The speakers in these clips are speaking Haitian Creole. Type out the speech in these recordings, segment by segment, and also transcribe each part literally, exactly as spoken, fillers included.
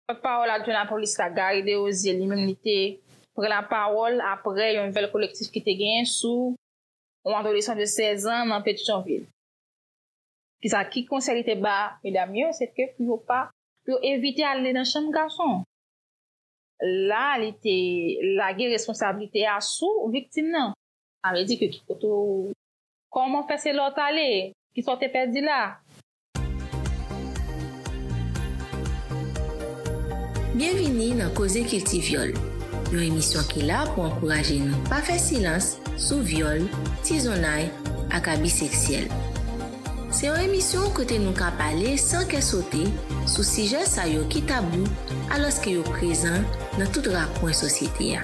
Pòtpawòl adjwen lapolis la, Gary Desrosiers, li menm li te pran lapawòl aprè yon nouvèl kolektif ki te genyen sou yon adolesan de sèz an nan Petyonvil. Kisa, ki konsèy li te ba medam yo, se ke pou yo pa, pou yo evite ale nan chanm gason. La, li te lage responsablite a sou viktim nan. Sa vle di ke ki kote w, kòman w fè se la w t ale, kisa w te pèdi la? Byenvini nan Koze Kilti Vyòl, yon emisyon ki la pou ankouraje nou pa fè silans sou vyòl, tizonnay ak abi seksyèl. Se yon emisyon kote nou ka pale san kè sote sou sijè sa yo ki tabou, alòske yo prezan nan tout rakwen sosyete a.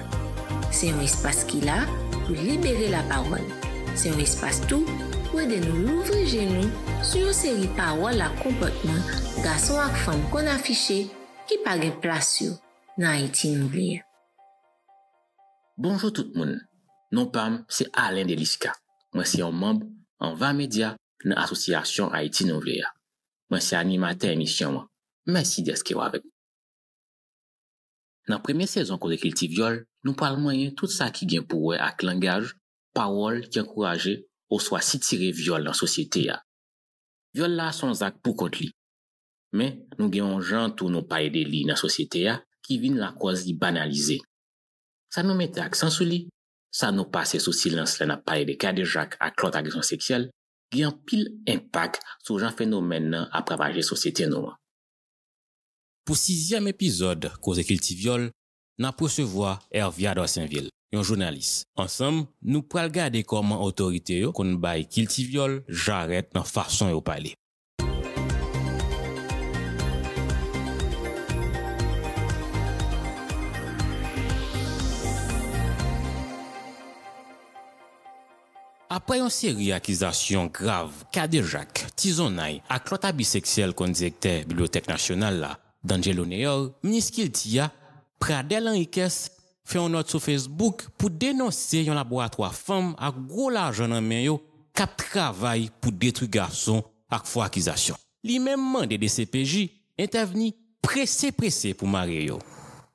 Se yon espas ki la pou libere lapawòl. Se yon espas tou pou ede nou louvri je nou sou yon seri pawòl ak konpòtman gason ak fanm konn afiche ki pa gen plas yo nan Ayiti nou vle a. Bonjou tout moun. Non pa m se Alain Delisca. Mwen se yon manm Anva Media nan Asosyasyon Ayiti Nou Vle a. Mwen se animatè emisyon an. Mèsi dèske w avèk nou. Nan premye sezon Koze Kilti Vyòl, nou pral manyen tout sa ki gen pou wè ak langaj, pawòl ki ankouraje oswa sitire vyòl nan sosyete a. Vyòl la se yon zak pou kont li. Men, nou gen yon jan tou nou pale de li nan sosyete a ki vin lakòz li banalize. Sa nou mete aksan sou li, sa nou pase sou silans lè n ap pale de kadejak ak lòt agresyon seksyèl, gen anpil enpak sou jan fenomèn nan ap ravaje sosyete nou an. Pou sizyèm epizòd Koze Kilti Vyòl, n ap resevwa Hervia Dorsainville, yon jounalis. Ansanm, nou pral gade kòman otorite yo konn bay kilti vyòl jarèt nan fason yo pale. Aprè yon seri akizasyon grav, kadejak, tizonnay ak lòt abi seksyèl kont direktè Bibliyotèk Nasyonal la, Dangelo Neyor, minis kilti a, Pradel Henriquez, fè yon nòt sou Facebook pou denonse yon laboratwa fanm ak gwo lajan nan men yo k ap travay pou detwi gason ak fo akizasyon. Li menm mande D C P J entèvni prese prese pou mare yo.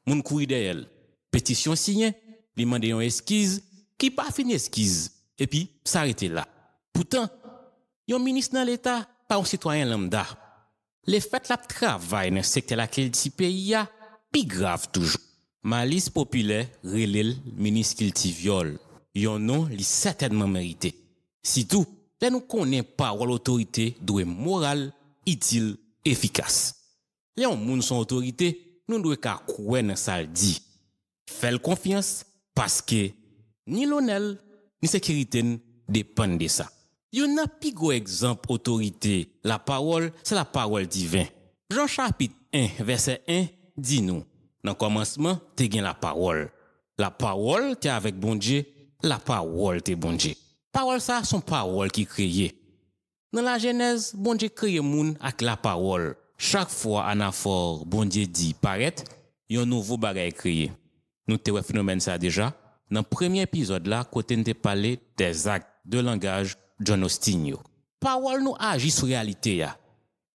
Moun kouri dèyè l. Petisyon siyen, li mande yon eskiz ki pa fin eskiz, epi sa rete la. Poutan, yon minis nan Leta pa yon sitwayen lanmda. Lefèt l ap travay nan sektè lakilti peyi a pi grav toujou. Malis popilè rele l minis kilti vyòl, yon non li sètènman merite. Sitou, lè nou konnen pawòl otorite dwe moral, itil, efikas. Lè yon moun se yon otorite, nou dwe ka kwè nan sa l di. Fè l konfyans, paske ni lonè l, ni sekirite n depann de sa. Youn nan pi gwo egzanp otorite lapawòl se lapawòl diven. Jan chapit en, vèsè en di nou, nan kòmansman te gen lapawòl. Lapawòl te avèk Bondye, lapawòl te Bondye. Pawòl sa a se yon pawòl ki kreye. Nan Lajenèz, Bondye kreye moun ak lapawòl. Chak fwa anafò Bondye di parèt, yon nouvo bagay kreye. Nou te wè fenomèn sa a deja nan premye epizòd la kote n te pale des actes, de langage John Austin yo. Pawòl nou aji sou reyalite a.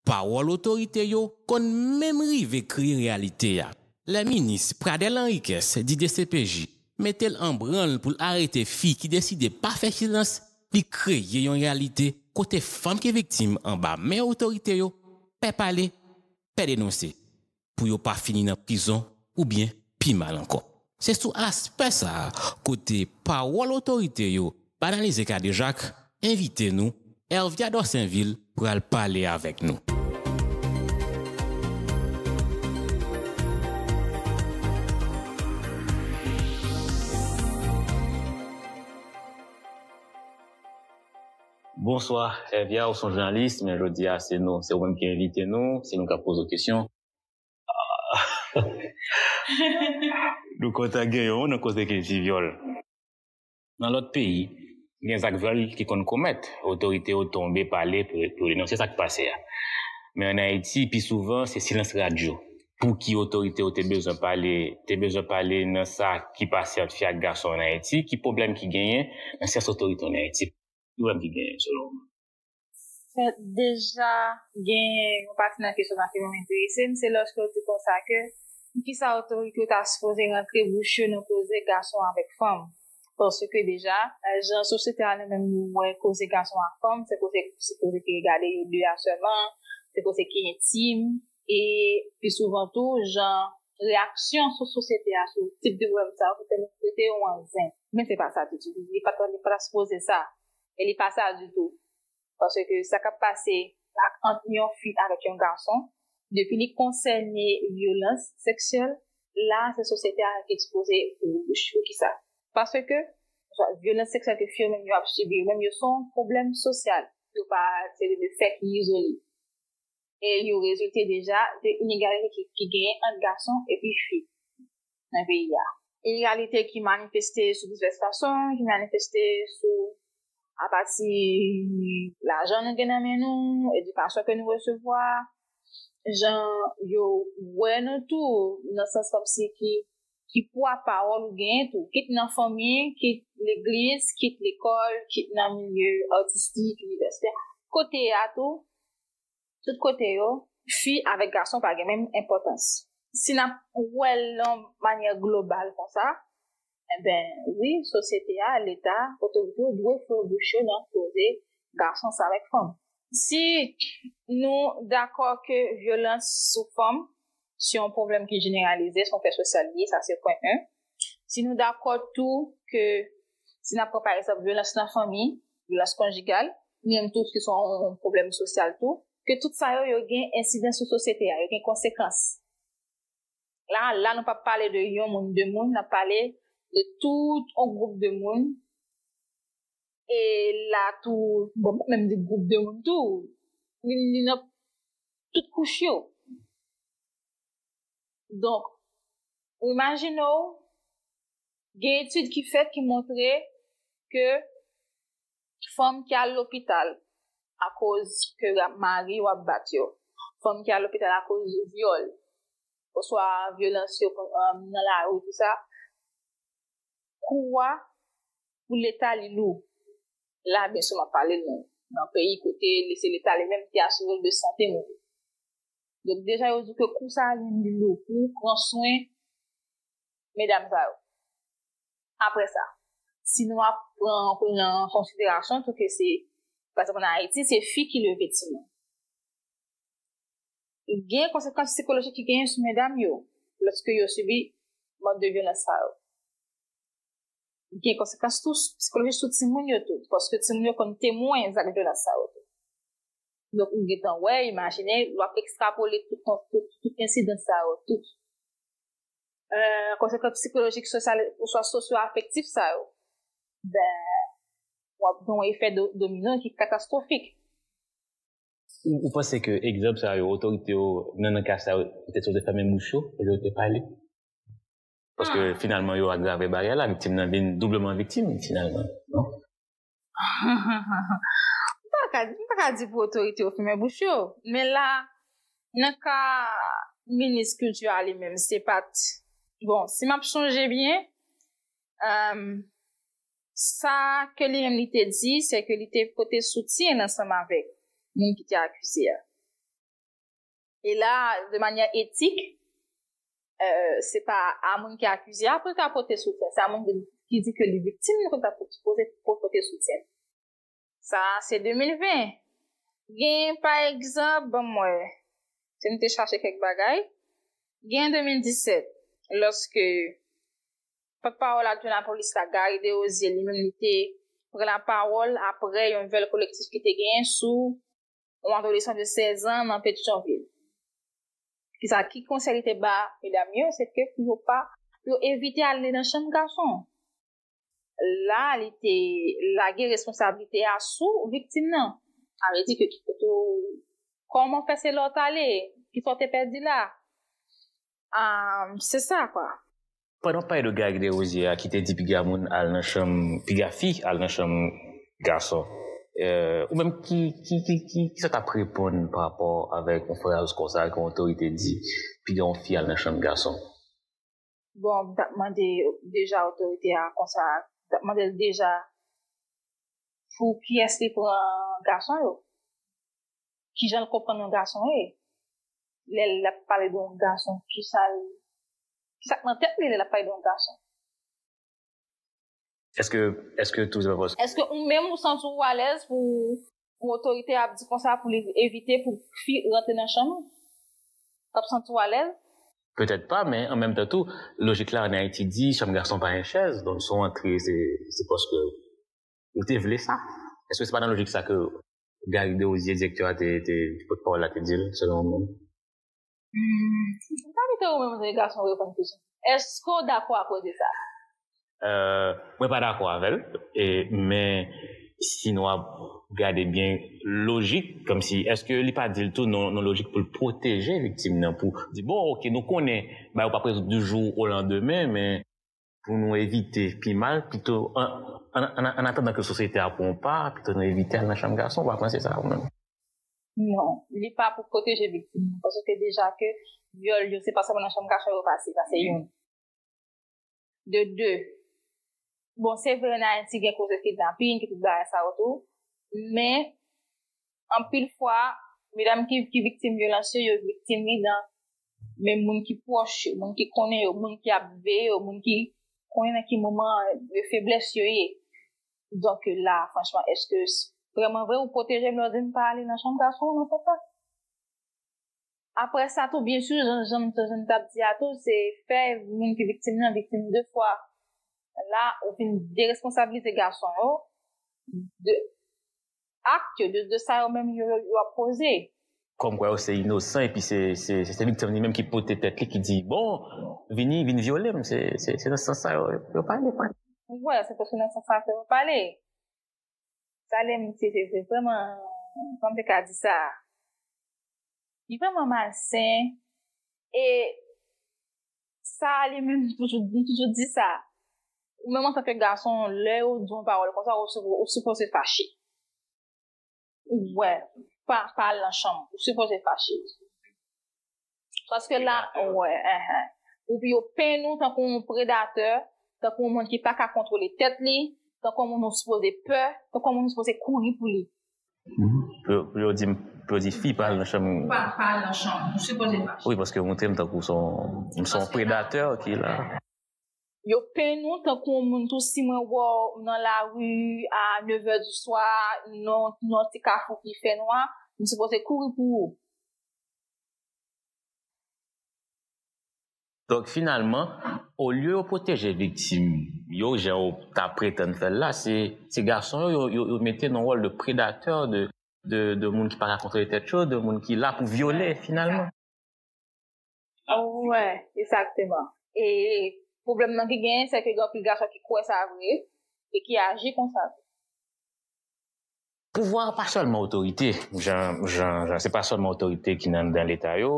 Pawòl otorite yo konn menm rive kreye reyalite a. Lè minis Pradel Henriquez di D C P J mete l an branl pou l arete fi ki deside pa fè silans, li kreye yon reyalite kote fanm ki viktim anba men otorite yo pè pale, pè denonse, pou yo pa fini nan prizon oubyen pi mal ankò. Se sou aspè sa a, kote pawòl otorite yo banalize kadejak, envite nou, Hervia Dorsainville, pral pale avèk nou. Bonswa, Hervia, ou se yon jounalis, men jodi a, se nou, se ou menm ki envite nou, se nou k ap poze w kesyon. Nou kontan gen yon nan Koze Kilti Vyòl. Nan lòt peyi, gen zak vyòl ki konn komèt. Otorite yo tonbe, pale pou, pou denonse sa k pase a. Men ann Ayiti, pi souvan, se silans radyo. Pouki otorite yo te bezwen pale, te bezwen pale nan sa ki pase ant fi ak gason ann Ayiti? Ki pwoblèm ki genyen nan syans otorite ann Ayiti? Ki pwoblèm ki genyen, selon ou? Fèt deja gen yon pati nan kesyon sa ki vrèman enterese m, se lòske w di konsa ke kisa otorite yo ta sipoze rantre bouch yo nan koze gason avèk fanm. Paske deja, jan sosyete a li menm li wè koze gason ak fanm, se koze ki sipoze ki regade yo de a sèlman, se koze ki entim, e pi souvan tou, jan reyaksyon sou sosyete a, sou tip de pwoblèm sa yo, se te trete yo an zen. Men se pa sa ditou. Li pa ta, li pa ta sipoze sa. E li pa sa ditou. Paske sa k ap pase ak, ant yon fi avèk yon gason, depi li konsène vyolans seksyèl, la, se sosyete a ki sipoze ouvri bouch. Poukisa? Paske, swa vyolans seksyèl ke fi yo menm yo ap sibi, yo menm yo se yon pwoblèm sosyal. Yo pa, se de fè ki izole. E yo rezilte deja de inegalite ki, ki genyen ant gason epi fi nan peyi a. Inegalite ki manifeste sou divès fason, ki manifeste sou, apati lajan nou gen nan men nou, edikasyon ke nou resevwa, jan yo wè nou tou, nan sans kòmsi ki, ki pwa pawòl ou genyen tou, kit nan fanmi, kit legliz, kit lekòl, kit nan milye atistik, inivèsitè. Kote a tou, tout kote yo, fi avèk gason pa gen menm enpòtans. Si n ap wè l nan manyè global konsa, enben, wi, sosyete a, Leta, otorite yo dwe fè bouch yo nan koze gason sa avèk fanm. Si nou dakò ke vyolans sou fanm se yon pwoblèm ki jeneralize, se yon fè sosyal li ye, sa se pwen en. Si nou dakò tou ke si n ap pran pa egzanp vyolans nan fanmi, vyolans konjigal, li menm tou ki se yon pwoblèm sosyal tou, ke tout sa yo, yo gen ensidans sou sosyete a, yo gen konsekans. La, la nou p ap pale de yon moun, de moun, n ap pale de tout yon gwoup de moun. E la tou, bon, m pa menm di gwoup de moun tou, li, li nan tout kouch yo. Donk, ou imajine w, gen etid ki fèt ki montre ke fanm ki al lopital akoz ke mari yo ap bat yo, fanm ki al lopital akoz vyòl, oswa vyolans yo, um, nan lari, tou sa, kou a pou Leta li lou. La, byen si m ap pale nou nan peyi kote li se Leta li menm ki asire l de sante moun yo. Donk, deja, yo di ke kou sa a li, li lou pou pran swen medam sa yo. Apre sa, si nou ap pran, pran an konsiderasyon tou ke se, pa egzanp, ann Ayiti, se fi ki leve timoun. Gen konsekans sikolojik ki genyen sou medam yo, lòske yo sibi mòd de vyolans sa yo. Gen konsekans tou sikolojik sou timoun yo tou, paske timoun yo konn temwen zak vyolans sa yo tou. Donk, ou gentan wè, imajine, w ap ekstrapole tout, tout, tout ensidans sa yo, tout, euh, konsekans sikolojik, sosyal, oswa sosyo-afektif sa yo. Ben, w ap gen yon efè do-, domino ki katastwofik. Ou, ou panse ke egzanp sa yo, otorite yo, nan, nan ka sa yo, petèt yo te fèmen bouch yo, olye yo te pale? Paske finalman, yo agrave bagay la, viktim nan vin doubleman viktim, finalman, non? M pa ka, m pa ka di pou otorite yo fèmen bouch yo, men la, nan ka minis kilti a li menm, se pa t, bon, si m ap sonje byen, um, sa ke li menm li te di, se ke li te pote soutyen l ansanm avèk moun ki te akize a. E la, de manyè etik, euh, se pa a moun ki akize a pou l ta pote soutyen, se a moun ki, ki di ke li viktim li pou l ta sipoze pou pote soutyen. Sa a, se de mil ven. Gen, pa egzanp, ban m wè, si m te chache kèk bagay, gen de mil disèt, lòske pòtpawòl adjwen lapolis la, Gary Desrosiers, li menm, li te pran lapawòl apre yon vyòl kolektif ki te genyen sou yon adolesan de sèz an nan Petyonvil. Kisa, ki konsèy li te ba medam yo? Se ke pou yo pa, pou yo evite ale nan chanm gason. La, li te lage responsablite a sou viktim nan. Sa vle di ke ki kote w, kòman w fè se la w t ale, kisa w te pèdi la. Ah, se sa, kwa. Pandan w pale de Gary Desrosiers a, ki te di piga moun al nan chanm, piga fi al nan chanm gason, euh, ou menm ki, ki, ki, ki, ki sa w t ap reponn pa rapò avèk yon fraz konsa ke yon otorite di, piga yon fi al nan chanm gason? Bon, m t ap mande deja otorite a konsa, m t ap mande l deja pou kiyès li pran gason yo. kijan l konprann yon gason ye. Lè l ap pale de yon gason, kisa l, kisa k nan tèt li lè l ap pale de yon gason. Èske, èske tou se pa paske Èske ou menm ou santi w alèz pou yon otorite ap di konsa pou li evite pou fi rantre nan chanm ou? W ap santi w alèz? Petèt pa, men an menm tan tou, lojik la ann Ayiti di chanm gason pa yon chèz, donk si w antre, se, se paske ou te vle sa. Èske se pa nan lojik sa ke Gary Desrosiers, direktè a, te, te, te pòtpawòl la te di l, selon ou menm? Hmm, m ta kite ou menm, se gason, reponn kesyon. Èske w dakò ak koze sa? Euh, mwen pa dakò avè l, e, men si nou ap gade byen lojik, kòmsi, èske li pa di l tou nan, nan lojik pou l pwoteje viktim nan, pou di, bon, oke, nou konnen bagay yo p ap rezoud du jour au lendemain, men pou nou evite pi mal, pito, an, an, an, an atandan ke sosyete a pran yon pa, pito nou evite al nan chanm gason, ou pa panse sa ou menm? Non, li pa pou pwoteje viktim nan, paske deja ke vyòl yo, se pa sèlman nan chanm gason yo pase, sa se youn. De de, bon, se vre, ann Ayiti gen koze kidnapin, ki tout bagay sa yo tou, men anpil fwa, medam ki, ki viktim vyolans yo, yo viktim li nan men moun ki pwòch yo, moun ki konnen yo, moun ki ap veye yo, moun ki konnen nan ki moman de feblès yo ye. Donk la, franchman, èske s- vrèman vre ou pwoteje m lè w di m pa ale nan chanm gason nan konsa? Apre sa tou, byen si, jan, jan, jan m t ap di a tou, se fè moun ki viktim nan viktim de fwa. La, ou vin deresponsabilize gason yo de ak yo, de, de sa yo menm yo, yo, yo ap poze. Kòmkwa yo se inosan, epi se, se, se, se viktim li menm ki pote tèt li, ki di, bon, vini, vin vyole m, se, se, se nan sans sa yo, yo pale, pale. Ou wè, se paske nan sans sa yo pale. Sa lè m, se, se, se vrèman, kòman m te ka di sa? Li vrèman malsen, e sa li menm, m toujou, m toujou di sa. Ou menm antanke gason, lè yo di yon pawòl konsa, ou sipo-, ou sipoze fache. Ou wè, pa, pa al nan chanm, ou sipoze fache. Paske la, wè, enhen. Ou yo penn ou tankou yon predatè, tankou yon moun ki pa ka kontwole tèt li, tankou yon moun ou sipoze pè, tankou yon moun ou sipoze kouri pou li. Pou yo, pou yo di, pou yo di fi pa al nan chanm. Pa, pa al nan chanm, ou sipoze fache. Wi, paske yo montre m tankou se yon, se yon predatè ki la. Yo penn ou tankou yon moun tou, si mwen wè w nan lari a nèf è di swa, nan, nan ti kafou ki fè nwa, m sipoze kouri pou ou. Donk, finalman, olye yo pwoteje viktim yo, jan yo ta pretann fè l la, se, se gason yo, yo, yo, yo mete nan wòl de predatè, de, de, de moun ki pa ka kontwole tèt yo, de moun ki la pou vyole, finalman. Wè, egzakteman. E pwoblèm nan ki genyen, se ke gen anpil gason ki kwè sa vre e ki aji konsa vre. Pouvwa pa sèlman otorite, jan, jan, jan, se pa sèlman otorite ki nan, nan leta yo.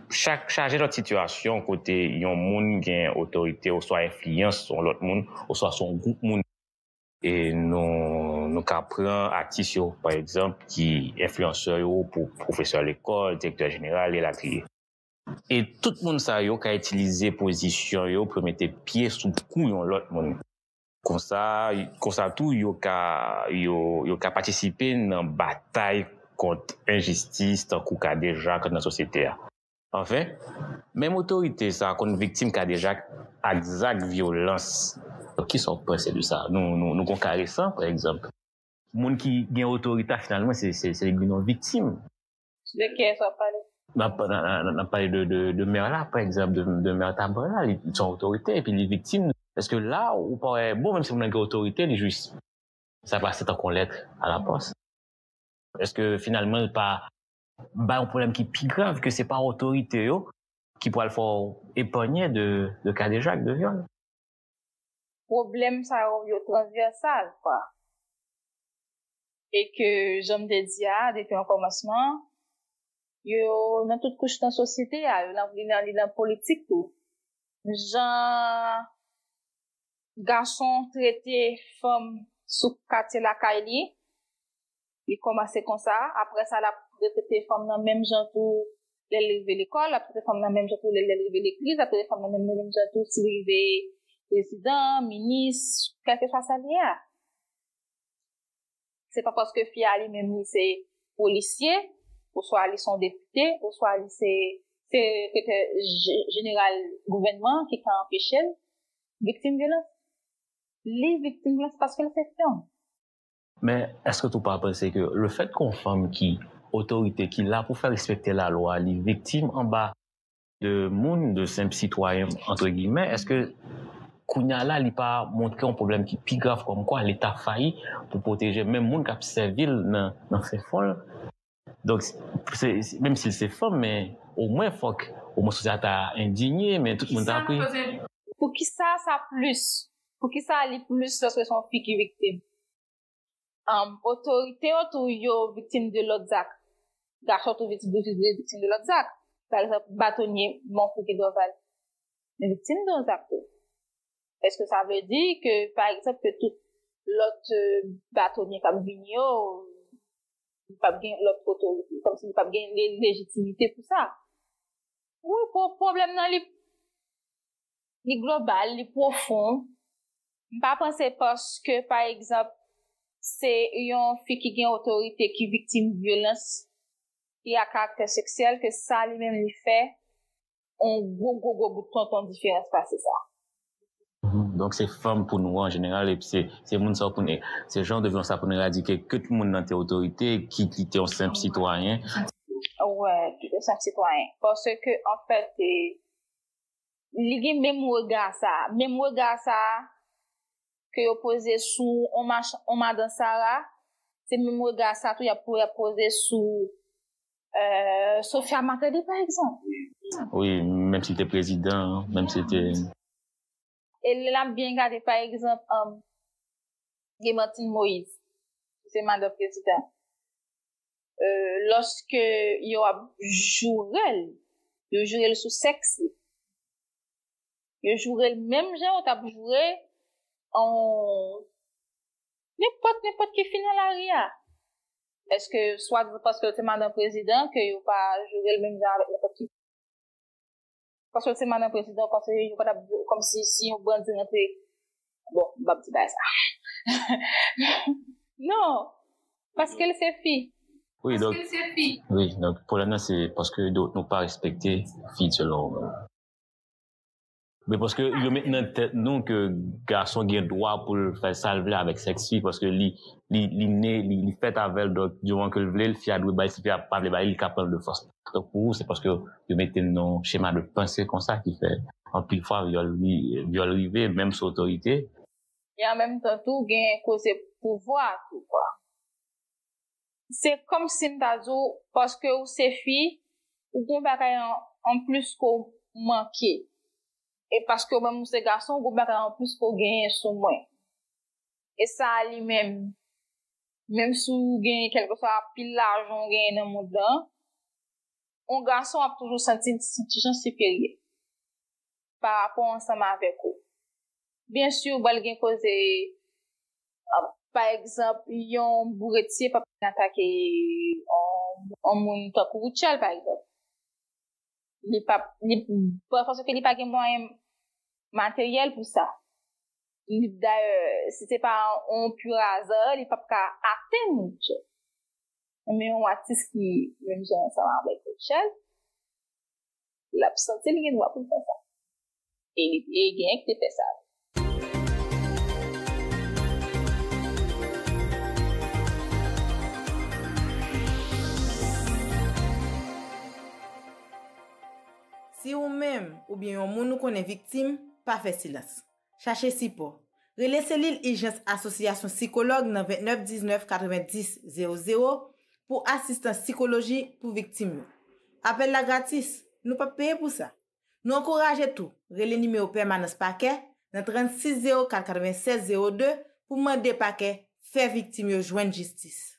Chak, chaje lòt sitiyasyon kote yon moun gen otorite oswa enfliyans sou yon lòt moun, oswa sou yon gwoup moun. E nou, nou ka pran atis yo, pa egzanp, ki enfliyansè yo pou pwofesè lekòl, direktè jeneral, elatriye. E tout moun sa yo ka itilize pozisyon yo pou yo mete pye sou kou yon lòt moun. Konsa, konsa tou, yo ka, yo, yo ka patisipe nan batay kont enjistis tankou kadejak nan sosyete a. Anfen, menm otorite sa konn viktim kadejak ak zak vyolans. Kisa w panse de sa? Nou, nou, nou gon ka resan, pa egzanp. Moun ki gen otorite a, finalman, se, se, se li ki vin yon viktim. De kiyès w ap pale? N ap, n ap, n ap, n ap pale de, de, de mè la, pa egzanp, de, de mè Tabwa la, li se yon otorite, epi li viktim. Èske la, ou pa wè, bon, menm si moun nan gen otorite, li jis, sa pase tankou yon lèt a la pòs? Èske finalman, l pa bay yon pwoblèm ki pi grav, ke se pa otorite yo ki pral fè w epanye de, de kadejak, de vyòl? Pwoblèm sa yo, yo transvèsal, kwa. E ke, jan m te di a, depi an kòmansman, yo nan tout kouch nan sosyete a, yo nan, li nan, li nan politik tou. Jan gason trete fanm sou katye lakay li, li kòmanse konsa, apre sa, l ap trete fanm nan menm jan tou lè l rive lekòl, l ap trete fanm nan menm jan tou lè, lè l rive legliz, l ap trete fanm nan menm, menm jan tou si l rive prezidan, minis, kèlkeswa sa l ye a. Se pa paske fi a li menm li se polisye, oswa li se yon depite, oswa li se sekretè je- jeneral gouvènman ki ka anpeche l viktim vyolans. Li viktim vyolans paske l se fanm. Men èske tou pa panse ke le fèt ke yon fanm ki otorite, ki la pou fè respekte lalwa, li viktim anba de moun, de senp sitwayen, antre giyimè, èske kounye a la, li pa montre yon pwoblèm ki pi grav kòmkwa Leta fayi pou pwoteje menm moun k ap sèvi l nan, nan fen fon l? Donk, se, se, menm si l se fanm, men omwen fòk, omwen sosyete a endinye, men tout moun ta pri. Poukisa sa plis? Poukisa li plis lòske se yon fi ki viktim? Um, otorite yo tou yo viktim de lòt zak. Gason tou viktim, viktim de lòt zak. Pa egzanp, batonye, men yon fi ki dwòl. Men viktim de yon zak tou. Èske sa vle di ke, pa egzanp, ke tout lòt euh, batonye k ap vini yo, li p ap gen lòt otorite, kòmsi li p ap gen le- lejitimite pou sa? Wi, pwoblèm nan li, li global, li pwofon. M pa panse paske, pa egzanp, se yon fi ki gen otorite ki viktim vyolans ki a karaktè seksyèl ke sa li menm li fè yon gwo gwo gwo bout tonton diferans pase sa. Donk se fanm pou nou an jeneral, epi se se moun sa pou nou, se jan de vyolans sa pou nou eradike, ke tout moun nan te otorite, ki ki te yon senp sitwayen. Wè, ki te senp sitwayen. Paske, anfèt, li gen menm rega sa, menm rega sa ke yo poze sou on, mach, on madan Sara, se menm rega sa tou y ap poze sou euh, Sophia Martelly, pa egzanp. Wi, menm si l te prezidan, menm si l te. E lè n ap byen gade, pa egzanp, um, Clémentine Moïse, se madan prezidan. Euh, lòske yo ap joure l, yo joure l sou sèks li. Yo joure l menm jan yo t ap joure on nenpòt nenpòt ki fi nan lari a. Èske swadizan paske l se madan prezidan ke yo pa joure l menm jan avèk nenpòt ki? Paske l se madan prezidan, paske yo pa t ap kòmsi si yon bandi rantre. Bon, m p ap di bagay sa. Non, paske l se fi. Wi, donk, wi, donk pwoblèm nan se paske nou pa respekte fi selon Men paske yo met nan tèt nou ke gason gen dwa pou l fè sa l vle avèk sèks fi, paske li li li ne li li fèt avè l, donk di moman ke l vle l, fi a dwe bay, si fi a pa vle bay li, li ka pran l de fòs. Donk pou ou se paske yo mete l nan yon chema de panse konsa ki fè anpil fwa vyòl vyòl rive menm sou otorite. E an menm tan tou gen koze pouvwa tou kwa. Se kòmsi m ta di w, paske ou se fi, ou gen bagay an, an plis ke w manke. E paske ou menm ou se gason, ou gen bagay an plis ke w genyen sou mwen. E sa a li menm, menm si w genyen kèlkeswa pil lajan w genyen nan mond lan, yon gason ap toujou santi l ti jan siperyè pa rapò ansanm avèk ou. Byen si, w pral gen koze, pa egzanp, yon bouretye p ap vin atake yon moun tankou Rutshelle, pa egzanp. Li p ap, li, paske li pa gen mwayen materyèl pou sa. Li, dayè, si se pa yon pur aza, li p ap ka atenn Rutshelle. Men yon atis ki menm jan ansanm avèk Rutshelle, l ap santi l gen dwa pou l fè sa. E li e genyen ki te fè sa. Si ou menm oubyen yon moun ou konnen viktim, pa fè silans. Chache sipò. Rele selil ijans Asosyasyon Sikològ nan vennèf diznèf katrevenndis zewo zewo pou asistans sikolojik pou viktim yo. Apèl la gratis, nou p ap peye pou sa. Nou ankouraje tou rele nimewo pèmanans pakè nan trannsis zewo kat katrevennsèz zewo de pou mande pakè fè viktim yo jwenn jistis.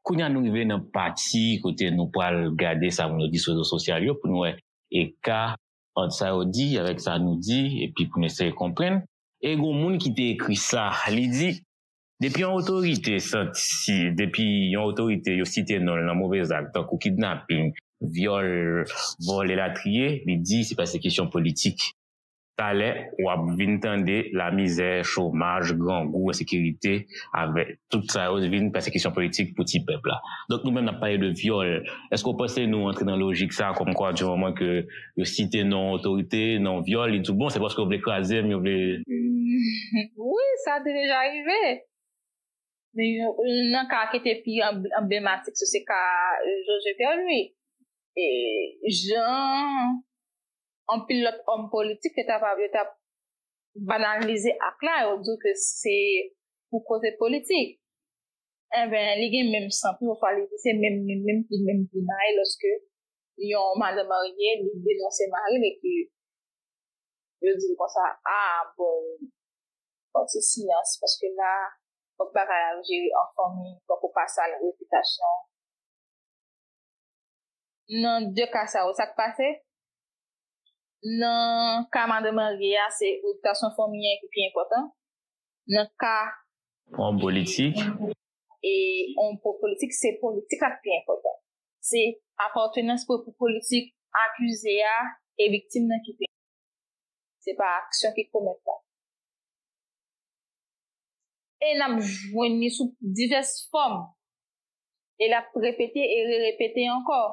Kounye a nou rive nan pati kote nou pral gade sa moun yo di sou rezo sosyal yo pou nou wè eka ant sa yo di avèk sa nou di, epi pou nou eseye konprann. E gen yon moun ki te ekri sa, li di, Depi yon otorite santi, depi yon otorite yo site non l nan move zak, tankou kidnaping, vyòl, vòl, elatriye, li di se paske kesyon politik. Talè, w ap vin tande lamizè, chomaj, grangou, ensekirite, avèk tout sa yo vin paske kesyon politik pou ti pèp la. Donk, nou menm, n ap pale de vyòl. Èske w panse nou antre nan lojik sa, kòmkwa, di moman ke yo site non otorite, non vyòl, li di, bon, se paske yo vle kraze m, yo vle. Wi, sa te deja rive. Men nan ka ki te pi anblematik, se ka José Pierre-Louis. E jan anpil lòt òm politik yo t ap, yo t ap banalize ak la, yo di ke se pou koze politik. Enben, li gen menm san tou, oswa li se menm, menm, menm ki menm ki may lòske yon madan marye, li denonse mari l epi yo di l konsa, a, bon, fò ti silans, paske la, fòk bagay ap jere an fanmi, fòk ou pa sal repitasyon. Nan de ka sa yo, sa k pase? Nan ka madan marye a, se repitasyon fanmi an ki pi enpòtan. Nan ka Yon politik. e yon politik, se politik la ki pi enpòtan. Se apatnans pou, pou politik akize a e viktim nan ki pi. Se pa aksyon ki komèt la. E n ap jwenn li sou divès fòm. E l ap repete e rerepete ankò.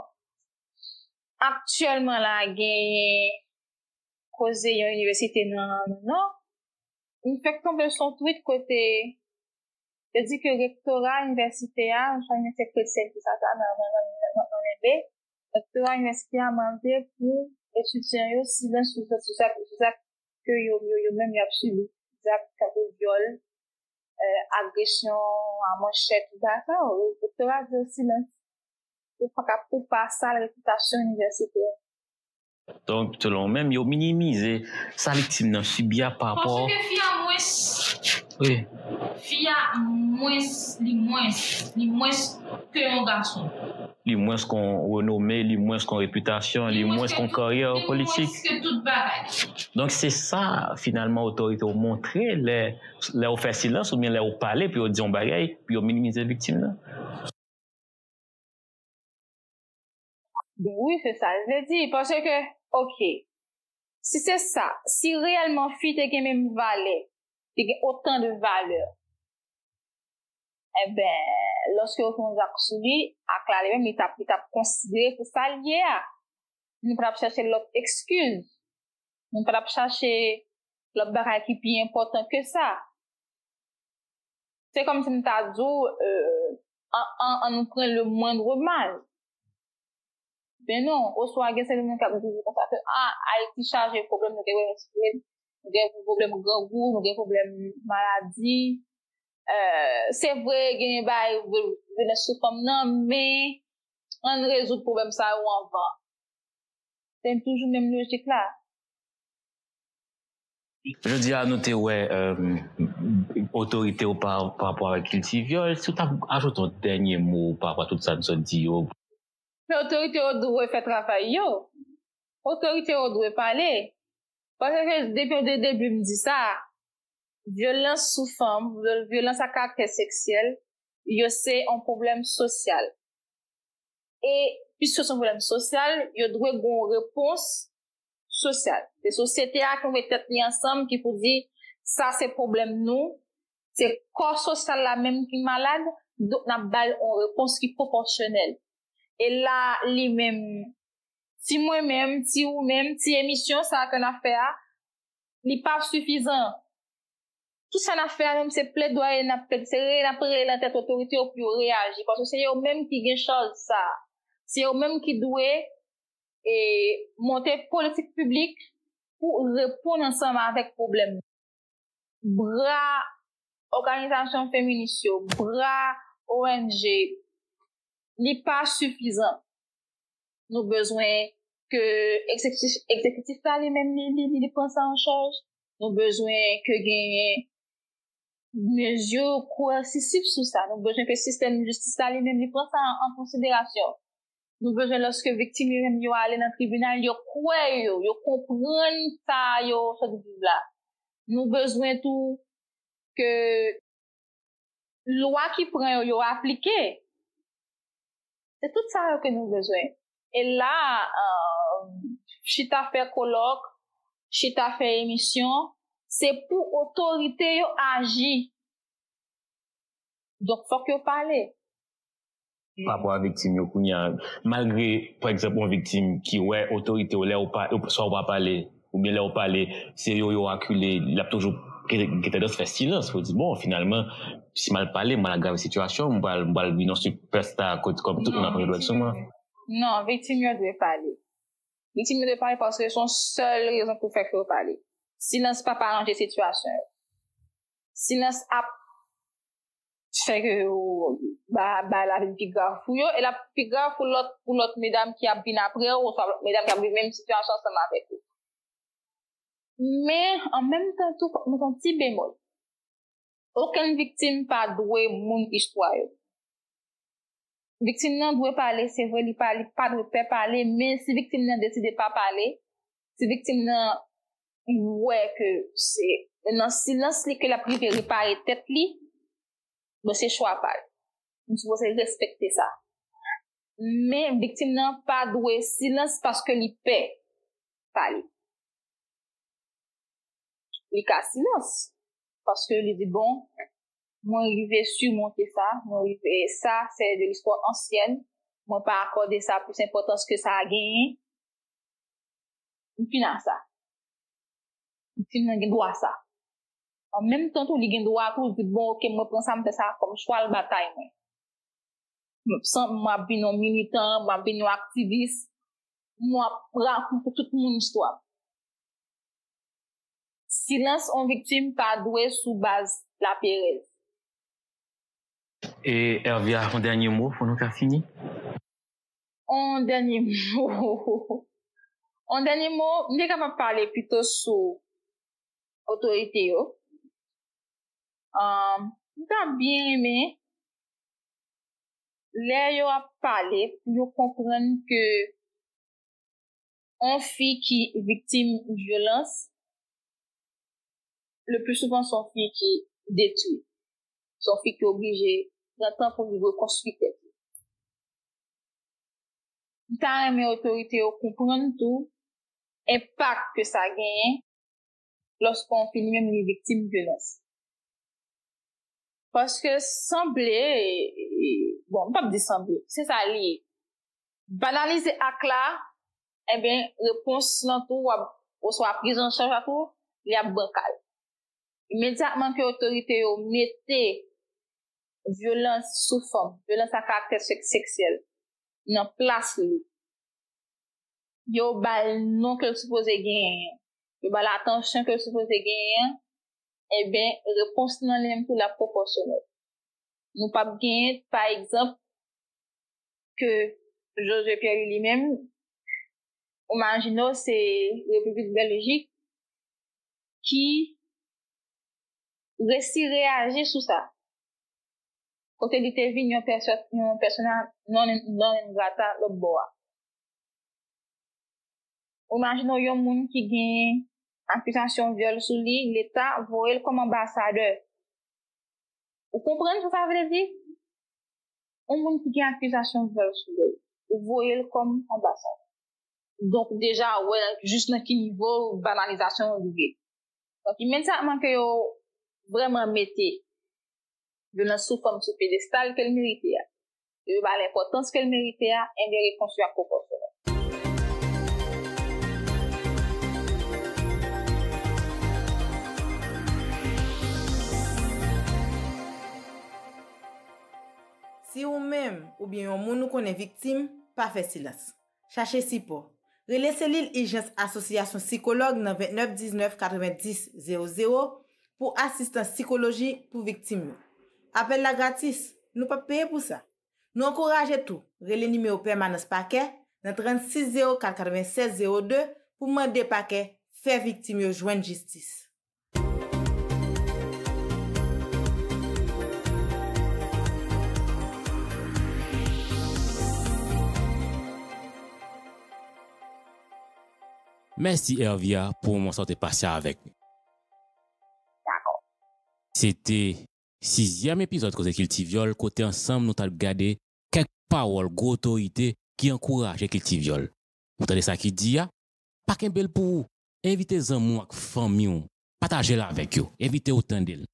Aktyèlman la, genyen koze yon inivèsite nan, nan, nan. M fèk tonbe sou yon tweet kote yo di ke rektora inivèsite a, yon inivèsite kretyèn ki sa sa nan, nan, nan, nan, nan Lenbe, rektora inivèsite a mande pou etidyan yo silans sou, sou, sou sa, sou sa ke yo, yo, yo menm y ap sibi. Zak tankou vyòl, eh, agresyon a manchèt, tout sa, rektora di yo silans. Ou pa ka, ou pa sal repitasyon inivèsite a. Donk, selon ou menm, yo minimize sa viktim nan sibi a pa rapò. Paske fi a mwens. Wi. Fi a mwens, li mwens, li mwens ke yon gason. Li mwens kon renome, li mwens kon repitasyon, li mwens kon karyè politik. Li mwens ke tout bagay. Donk, se sa, finalman, otorite yo montre lè, lè ou fè silans oubyen lè ou pale, pou yo di yon bagay, pou yo minimize viktim nan. Ben wi, se sa l vle di. Paske, oke, si se sa, si reyèlman fi te gen menm valè, te gen otan de valè, enben, lòske yo fè yon zak sou li, ak la li menm, li t ap, li t ap konsidere se sa l ye a. Nou pa t ap chèche lòt ekskiz. Nou pa t ap chache lòt bagay ki pi enpòtan ke sa. Se kòmsi m ta di w, euh, an, an, an nou pran le moindre mal. Ben non, oswa gen sèten moun k ap di konsa ke, a, Ayiti chaje pwoblèm, nou gen pwoblèm, nou gen pwoblèm grangou, nou gen pwoblèm maladi. Euh, se vre, gen bagay vyolans sou fanm nan, men ann rezoud pwoblèm sa yo anvan. Se toujou menm lojik la. Jodi a, nou te wè, euh, otorite yo pa, pa rapò avèk kilti vyòl. Si w t ap ajoute yon dènye mo pa rapò a tout sa n sot di yo. Men otorite yo dwe fè travay yo. Otorite yo dwe pale. Paske depi de debi m di sa, vyolans sou fanm, vyol-, vyolans a karaktè seksyèl, yo se yon pwoblèm sosyal. E piske se yon pwoblèm sosyal, yo dwe gen yon repons sosyal. Se sosyete a ki mete tèt li ansanm, ki pou di, sa se pwoblèm nou, se kò sosyal la menm ki malad, donk n ap ba l yon repons ki pwopòsyonèl. E la, li menm, ti mwen menm, ti ou menm, ti emisyon sa ke n ap fè a, li pa sifizan. Tout sa n ap fè a menm se pledwaye n ap plede, se rele n ap rele nan tèt otorite yo pou yo reyaji, paske se yo menm ki gen chaj sa. Se yo menm ki dwe, e, monte politik piblik pou reponn ansanm avèk pwoblèm nan. Bra òganizasyon feminis yo, bra O N G, li pa sifizan. Nou bezwen ke egzekitif, egzekitif la li menm li, li, li, li pran sa an chaj. Nou bezwen ke genyen mezi koèsisif sou sa. Nou bezwen ke sistèm jistis la li menm li pran sa an, an konsiderasyon. Nou bezwen lòske viktim yo menm yo ale nan tribinal, yo kwè yo, yo konprann sa yo sot viv la. Nou bezwen tou ke lwa ki pran yo, yo aplike. Se tout sa yo ke nou bezwen. E la, euh, chita fè kolòk, chita fè emisyon, se pou otorite yo aji. Donk, fòk yo pale. Pa rapò a viktim yo kounye a, malgre, pa egzanp, yon viktim ki wè otorite yo, lè ou pa, swa ou pa pale, oubyen lè ou pale, se yo yo akile, l ap toujou gen gen tandans fè silans pou di, bon, finalman, si m al pale, m al agrave sitiyasyon, m pral, m pral vin yon sipèsta kot kòm tout moun ap pran direksyon mwen. Non, viktim yo dwe pale. Viktim yo dwe pale paske se yon sèl rezon pou fè ke yo pale. Silans p ap aranje sitiyasyon yo. Silans ap fè ke yo, ba, ba la vin pi grav pou yo, e l ap pi grav pou lòt, pou lòt medam ki ap vin apre yo, oswa lòt medam ki ap viv menm sitiyasyon ansanm avèk yo. Men, an menm tan tou, fòk mete yon ti bemòl. Okenn viktim pa dwe moun istwa yo. Viktim nan dwe pale, se vre, li pa, li pa dwe pè pale, men si viktim nan deside pa pale, si viktim nan wè ke se nan silans li ke l ap rive repare tèt li, bon, se chwa pa l. Nou sipoze respekte sa. Men viktim nan pa dwe silans paske li pè pale. Li ka silans. Paske li di, bon, mwen rive simonte sa, mwen rive, sa, c'est de l'histoire ancienne, mwen pa akòde sa plis enpòtans ke sa genyen. M fin a sa. Viktim nan gen dwa sa. An menm tan tou, li gen dwa tou di, bon, oke, mwen pran sa, m fè sa kòm chwa l batay mwen. San m ap vin yon militan, m ap vin yon aktivis, m ap rakonte tout moun istwa m. Silans yon viktim pa dwe sou baz laperèz. E Hervia, yon dènye mo pou nou ka fini? Yon dènye mo. Yon dènye mo, m te kapab pale pito sou otorite yo. Ahn, m ta byen renmen lè yo ap pale pou yo konprann ke yon fi ki viktim vyolans, le pli souvan se yon fi ki detwi. Se yon fi ki oblije pran tan pou li rekonstwi tèt li. M ta renmen otorite yo konprann tou enpak ke sa genyen lòske yon fi li menm li viktim vyolans. Paske sanble, bon, m p ap di sanble, se sa li ye. Banalize ak la, enben, repons lan tou, w ap, oswa priz an chaj la tou, li ap bankal. Imedyatman ke otorite yo mete vyolans sou fanm, vyolans a karaktè sek-, seksyèl, nan plas li, yo ba l non ke l sipoze genyen an, yo ba l atansyon ke l sipoze genyen an, enben, repons lan li menm tou l ap pwopòsyonèl. Nou p ap genyen, pa egzanp, ke José Pierre li menm, imajine w se Repiblik Bèljik ki resi reyaji sou sa. Kote li te vin yon pèsò-, yon pèsona non, non grata lòt bò a. Ou imajine w yon moun ki gen akizasyon vyòl sou li, Leta voye l kòm anbasadè. Ou konprann sa sa vle di? Yon moun ki gen akizasyon vyòl sou li, ou voye l kòm anbasadè. Donk, deja, ou wè jis nan ki nivo banalizasyon yo rive. Donk, imedyatman ke yo vrèman mete vyolans sou fanm sou pedestal ke l merite a, yo ba l enpòtans ke l merite a, enben, repons yo ap pwopòsyonèl. Si ou menm oubyen yon moun ou konnen viktim, pa fè silans. Chache sipò. Rele selil ijans Asosyasyon Sikològ nan vennèf diznèf katrevenndis zewo zewo pou asistans sikolojik pou viktim yo. Apèl la gratis, nou p ap peye pou sa. Nou ankouraje tou rele nimewo pèmanans pakè nan trannsis zewo kat katrevensèz zewo de pou mande pakè fè viktim yo jwenn jistis. Mèsi Hervia pou moman sa w te pase avèk nou. Dakò. Se te sizyèm epizòd Koze Kilti Vyòl, kote ansanm nou t al gade kèk pawòl gwo otorite ki ankouraje kilti vyòl. Ou tande sa ki di a? Pa kenbe l pou ou. Envite zanmi w ak fanmi w. Pataje l avèk yo. Envite yo tande l.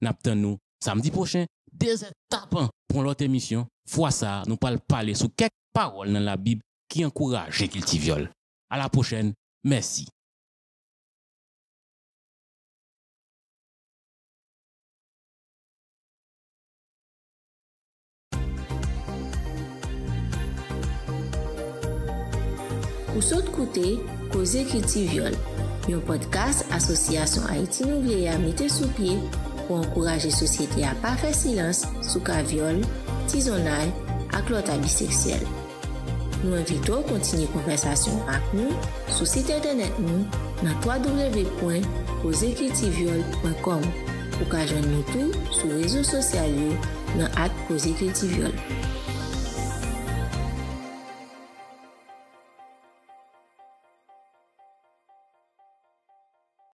N ap tann nou samdi pwochen, de zè tapan, pou yon lòt emisyon. Fwa sa a, nou pral pale sou kèk pawòl nan Labib ki ankouraje kilti vyòl. A la pwochèn. Mèsi. Ou sot koute Koze Kilti Vyòl, yon pòdkas Asosyasyon Ayiti Nou Vle a mete sou pye pou ankouraje sosyete a pa fè silans sou ka vyòl, tizonnay ak lòt abi seksyèl. Nou envite w kontinye konvèsasyon an ak nou sou sit entènèt nou nan w w w pwen koze kilti vyòl pwen kòm. Ou ka jwenn nou tou sou rezo sosyal yo nan at koze kilti vyòl.